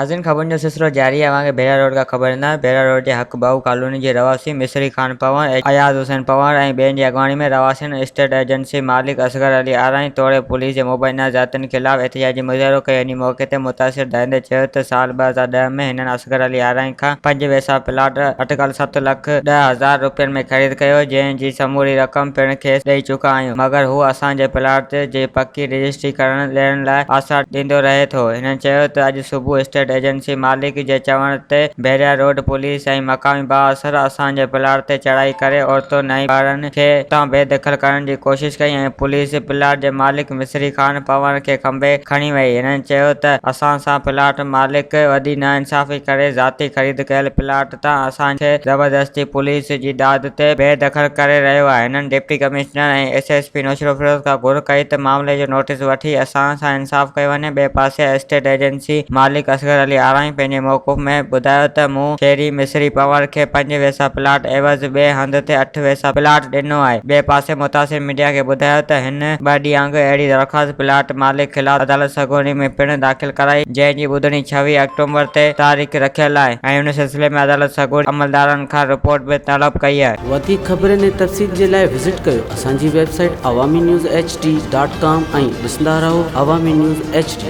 ناظرين خبرن جو سلسلو جاري آهي اوهان کي ڀيرا روڊ کان خبر ڏيندا ڀيرا روڊ جي حق باهو ڪالوني جي رهواسي مصري خان پنهور، اياز حسين پنهور ۽ ٻين جي اڳواڻي ۾ رهواسين اسٽيٽ ايجنسي مالڪ اصغر علي آرائين توڙي پوليس جي مبينا زيادتين خلاف احتجاجي مظاهرو ڪيو انهي موقعي تي متاثر ڌائيندي چيو ته سال 2010 ۾ هنن اصغر علي آرائين کان پنج ويسا پلاٽ اٽڪل ست لک 10,000 روپين ۾ خريد ڪيو جنهن جي سموري رقم پڻ کيس ڏئي چڪا آهيون مگر هو اسان جي پلاٽ جي پڪي رجسٽري ڪرڻ ڏيڻ لاء آسرا ڏيندو رهي ٿو. هنن چيو ته اڄ صبح اسٽيٽ ايجنسي مالڪ جي چوڻ تي بحريا روڊ پوليس ۽ مقامي بااثر اسان جي پلاٽ تي چڙهائي ڪري عورتن ۽ ٻارڙن کي اتان بي دخل ڪرڻ جي ڪوشش ڪئي ۽ پوليس پلاٽ جي مالڪ مصري خان پنهور کي کنڀي کڻي وئي. هنن چيو ته اسان سان پلاٽ مالڪ وڏي ناانصافي ڪري ذاتي خريد ڪيل پلاٽ تان اسان کي زبردستي پوليس جي داد تي بي دخل ڪري رهيو آهي. هنن deputy commissioner ۽ S S P Naushahro Feroze کان گهر ڪئي ته معاملي جو نوٽيس وٺي اسان سان انصاف ڪيو وڃي. ٻئي پاسي اسٽيٽ ايجنسي مالڪ اصغر علي آرائين پنهنجي موقف ۾ ٻڌايو ته مون شهري مصري پنهور کي پنج ويسا پلاٽ عيوض ٻئي هنڌ تي اٺ ويسا پلاٽ ڏنو آهي. ٻئي پاسي متاثر ميڊيا کي ٻڌايو ته هن ٻه ڏينهن اڳ اهڙي درخواست پلاٽ مالڪ خلاف عدالت سڳوري ۾ پڻ داخل ڪرائي جنهن جي ٻڌڻي 26 آڪٽومبر تي تاريخ رکيل آهي ۽ ان سلسلي ۾ عدالت سڳوري عملدارن کان رپورٽ به طلب ڪئي آهي. وڌيڪ خبرن ۽ تفصيل جي لاء وزٽ ڪيو اسان جي website Awami news H D dot com ۽ ڏسندا رهو عوامي نيوز ايڇ ڊي.